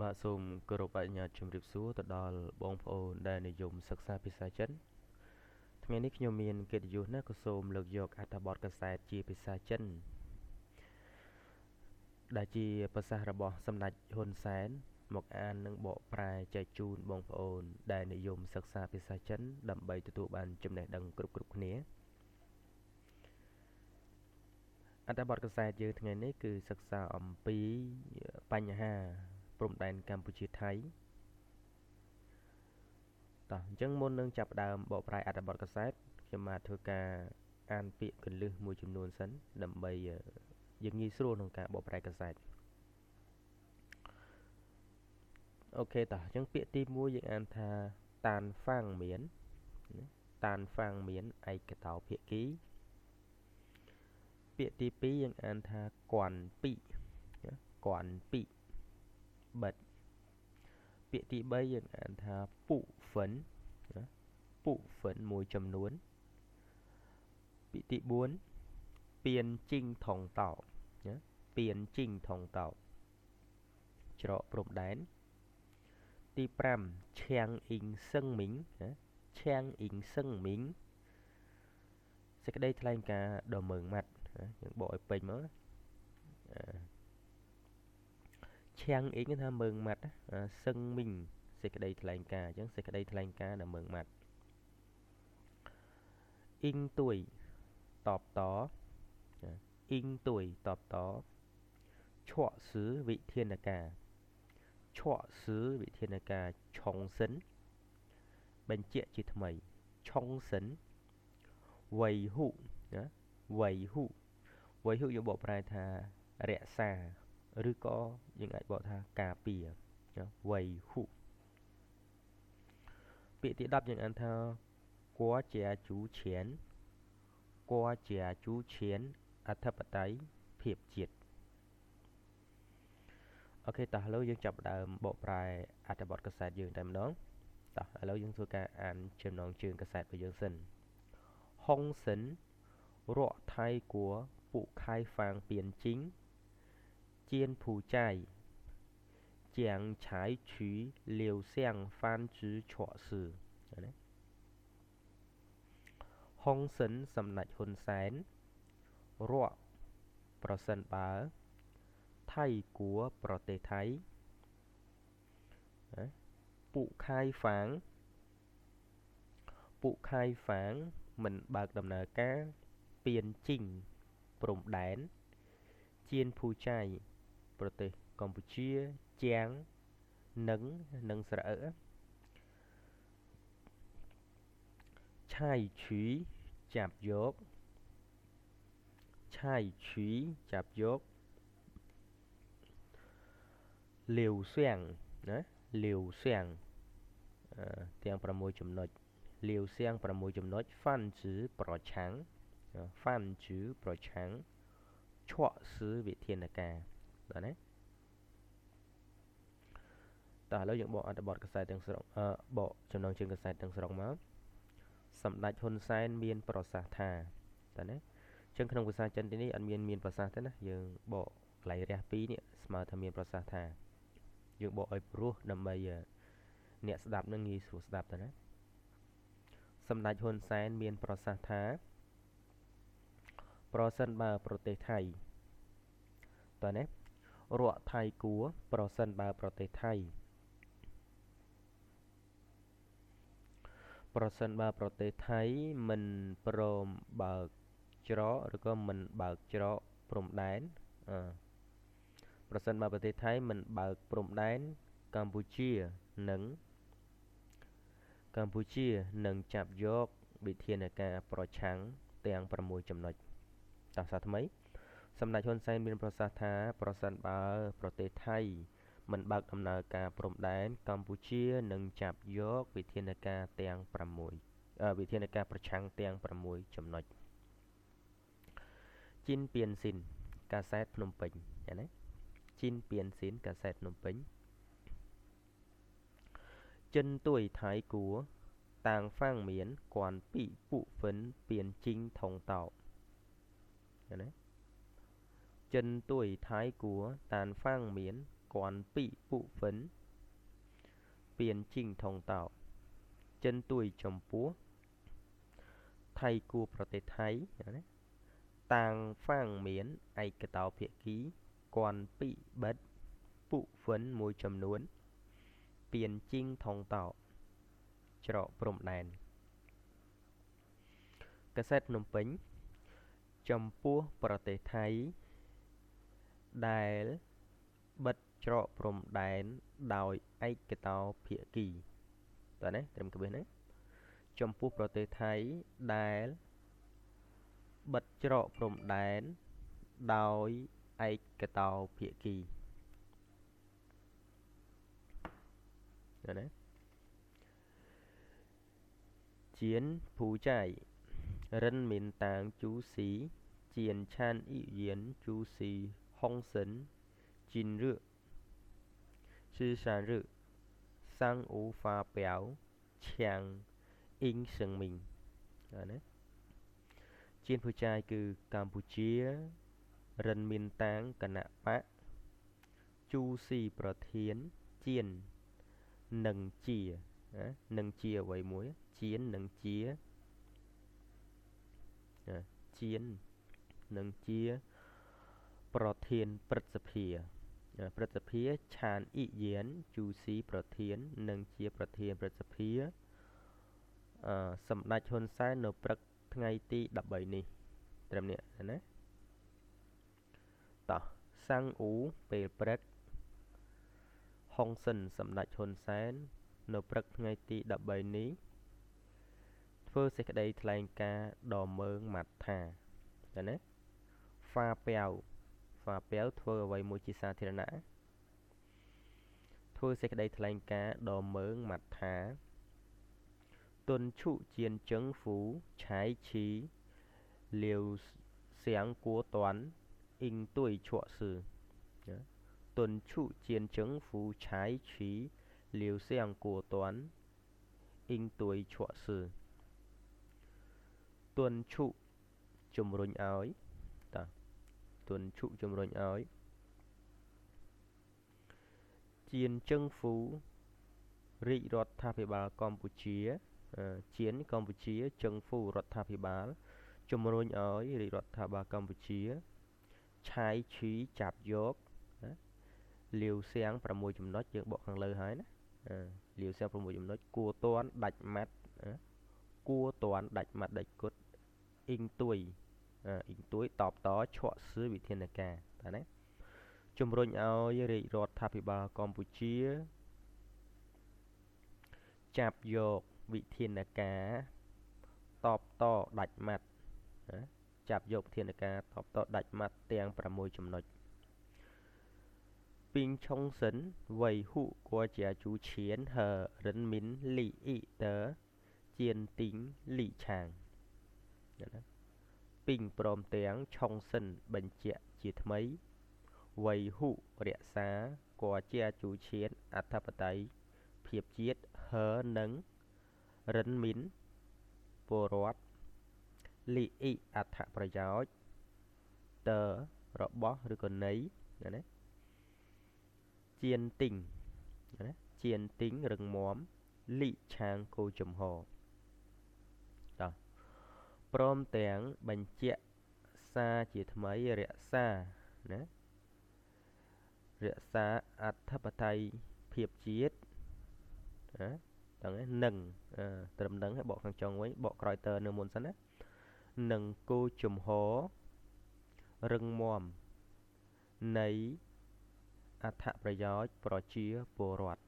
បាទសូមគោរពអនុញ្ញាតជម្រាបសួរទៅដល់បងប្អូនដែលនិយមសិក្សាភាសាចិនថ្ងៃនេះខ្ញុំមានកិត្តិយសណាស់ក៏សូមលើកយកអត្ថបទកាសែតជាភាសាចិនដែលជាប្រសាសន៍របស់សម្ដេចហ៊ុនសែនមកអាននិងបកប្រែចែកជូនបងប្អូនដែលនិយមសិក្សាភាសាចិនដើម្បីទទួលបានចំណេះដឹងគ្រប់ៗគ្នាអត្ថបទកាសែតយើងថ្ងៃនេះគឺសិក្សាអំពីបញ្ហាព្រំដែនកម្ពុជាថៃតោះអញ្ចឹងមុននឹងចាប់ផ្ដើមបកប្រែអត្ថបទកាសែតខ្ញុំបាទធ្វើការអានពាក្យកលឹះមួយចំនួនសិនដើម្បីយើងងាយស្រួលក្នុងការបកប្រែកាសែតអូខេតោះអញ្ចឹងពាក្យទី1យើងអានថាតានហ្វាងមានតានហ្វាងមានឯកតោភាគីពាក្យទី2យើងអានថាគន់ពីគន់ពីបិទពាក្យទី3យើងអានថាពុហ្វិនពុហ្វិនមួយចំនួនពាក្យទី4ពៀនជីងថងតោពៀនជីងថងតោច្រកព្រំដែនទី5ឈៀងអ៊ីងសឹងមីងឈៀងអ៊ីងសឹងមីងសេចក្តីថ្លែងការណ៍ដ៏ម៉ឺងម៉ាត់យើងបកឲ្យពេញមកឈៀងអ៊ីងថាម៉ឺងម៉ាត់សឹងមីងសេចក្តីថ្លែងការណ៍អញ្ចឹងសេចក្តីថ្លែងការណ៍ដ៏ម៉ឺងម៉ាត់អ៊ីងទួយតបតអ៊ីងទួយតបតឆក់សឺវិធានការឆក់សឺវិធានការឆុងសិនបញ្ជាក់ជាថ្មីឆុងសិនវៃហ៊ុណាវៃហ៊ុវៃហ៊ុយកបកប្រែថារក្សាឬក៏យើងអាចបកថាការពារវៃហ៊ុពាក្យទី10យើងអានថាគួជាជូឈៀនគួជាជូឈៀនអធិបតេយ្យភាពជាតិអូខេតោះឥឡូវយើងចាប់ផ្ដើមបកប្រែអត្ថបទកាសែតយើងតែម្ដងតោះឥឡូវយើងធ្វើការអានចំណងជើងកាសែតរបស់យើងសិនហុងសិនរកថៃគួពុខៃហ្វាងពៀនជីងជៀនភូចៃជាងឆៃឈីលាវសៀងហ្វានជឺឆក់សឺណាហុងសិនសម្ដេចហ៊ុនសែនរកប្រសិនបើថៃគួប្រទេសថៃពុខៃហ្វាងពុខៃហ្វាងមិនបើកដំណើរការពៀនជីងព្រំដែនជៀនភូចៃប្រទេសកម្ពុជាជាងនិងស្រអឹកឆៃឈីចាប់យកឆៃឈីចាប់យកលាវសៀងណាលាវសៀងទាំង6ចំណុចលាវសៀង6ចំណុចហ្វាន់ជឺប្រឆាំងហ្វាន់ជឺប្រឆាំងឆក់សឺវិធានការបាទណាតោះឥឡូវយើងបកអត្ថបទកាសែតទាំងស្រុងបកចំណងជើងកាសែតទាំងស្រុងមកសម្ដេចហ៊ុនសែនមានប្រសាសន៍ថាតើណាអញ្ចឹងក្នុងភាសាចិនទីនេះអត់មានប្រសាសន៍ទេណាយើងបកកន្លែងរះពីរនេះស្មើថាមានប្រសាសន៍ថាយើងបកឲ្យព្រោះដើម្បីអ្នកស្ដាប់នឹងងាយស្រួលស្ដាប់តើណាសម្ដេចហ៊ុនសែនមានប្រសាសន៍ថាប្រសិនបើប្រទេសថៃតើណារដ្ឋថៃគួប្រសិនបើប្រទេសថៃប្រសិនបើប្រទេសថៃមិនព្រមបើកច្រកឬក៏មិនបើកច្រកព្រំដែនប្រសិនបើប្រទេសថៃមិនបើកព្រំដែនកម្ពុជានឹងចាប់យកវិធានការប្រឆាំងទាំង6ចំណុចតោះសាថ្មីសម្ដេចហ៊ុនសែនមានប្រសាសន៍ថាប្រសិនបើប្រទេសថៃមិនបើកដំណើរការព្រំដែនកម្ពុជានឹងចាប់យកវិធានការទាំង6វិធានការប្រឆាំងទាំង6ចំណុចជីនពៀនស៊ីនកាសែតភ្នំពេញណាជីនពៀនស៊ីនកាសែតភ្នំពេញចិនទួយថៃគួតាងហ្វាងមានគួនពីពុហ្វិនពៀនជីងថងតោណាចិនទួយថៃគួតានហ្វាងមាន គន់ពីពុហ្វិនពៀនជីងថងតោចិនទួយចំពោះថៃគួប្រទេសថៃណាតាំងហ្វាំងមានឯកតោភាគីគន់ពីបិទពុហ្វិនមួយចំនួនពៀនជីងថងតោច្រកព្រំដែនកាសែតភ្នំពេញចំពោះប្រទេសថៃដែលបិទច្រកព្រំដែនដោយឯកតោភាគីតើណាត្រឹមក្បៀសណាចំពោះប្រទេសថៃដែលបិទច្រកព្រំដែនដោយឯកតោភាគីតើណាជៀនភូចៃរិនមីនតាងជូស៊ីជៀនឆានអ៊ីយៀនជូស៊ីហុងសិនជីនរឹ13日商务发表强硬声明ណាជៀនភូចាយគឺកម្ពុជារិនមានតាងគណៈបកជូស៊ីប្រធានជៀននិងជានឹងជាអ្វីមួយជៀននិងជាជៀននិងជាប្រធានព្រឹទ្ធសភាព្រឹទ្ធសភាឆានអ៊ីយៀនជូស៊ីប្រធាននិងជាប្រធានព្រឹទ្ធសភាសម្ដេចហ៊ុនសែននៅព្រឹកថ្ងៃទី13នេះត្រឹមនេះណាតោះសាំងអ៊ូពេលព្រឹកហុងសិនសម្ដេចហ៊ុនសែននៅព្រឹកថ្ងៃទី13នេះធ្វើសេចក្តីថ្លែងការណ៍ដ៏ម៉ឺងម៉ាត់ថាតើណាហ្វាពាវហ្វាពាវធ្វើអ្វីមួយជាសាធារណៈធ្វើសេចក្តីថ្លែងការណ៍ដ៏ម៉ឺងម៉ាត់ថាទុនឈុជៀនជឹងហ្វូឆៃឈីលាវសៀងគួតាន់អ៊ីងទួយឈក់ស៊ឺទុនឈុជៀនជឹងហ្វូឆៃឈីលាវសៀងគួតាន់អ៊ីងទួយឈក់ស៊ឺទុនឈុជំរុញឲ្យតាទុនឈុជំរុញឲ្យជៀនជឹងហ្វូរាជរដ្ឋាភិបាលកម្ពុជាជៀនកម្ពុជាជឹងហ្វូរដ្ឋាភិបាលជំរុញឲ្យរាជរដ្ឋាភិបាលកម្ពុជាឆាយឈីចាប់យកលាវសៀង6ចំណុចយើងបកខាងលើហើយណាលាវសៀង6ចំណុចគួតាន់ដាច់ម៉ាត់គួតាន់ដាច់ម៉ាត់ដាច់គុតអ៊ីងទួយអ៊ីងទួយតបតឆក់ស៊ឺវិធានការតាណាជំរុញឲ្យរាជរដ្ឋាភិបាលកម្ពុជាចាប់យកវិធានការតបតដាច់ម៉ាត់ណាចាប់យកវិធានការតបតដាច់ម៉ាត់ទាំង6ចំណុចពីងឆុងសិនវៃហ៊ុគួជាជូឈៀនហឺរិនមីនលីអ៊ីតើជៀនទីងលីឆាងណាពីងព្រមទាំងឆុងសិនបញ្ជាក់ជាថ្មីវៃហ៊ុរក្សាគួជាជូឈៀនអធិបតេយ្យភាពជាតិហឺនិងរិនមីនពលរដ្ឋលីអ៊ីអត្ថប្រយោជន៍តើរបស់ឬក៏នៃណាជៀនទីងណាជៀនទីងរឹងមាំលីឆាងគោចំហតោះព្រមទាំងបញ្ជាក់សារជាថ្មីរក្សាណារក្សាអធិបតេយ្យភាពជាតិណាតើនឹងត្រឹមនឹងឲ្យបកខាងចុងវិញបកក្រោយតើនៅមុនសិនណានឹងគោចំហរឹងមាំនៃអត្ថប្រយោជន៍ប្រជាពលរដ្ឋ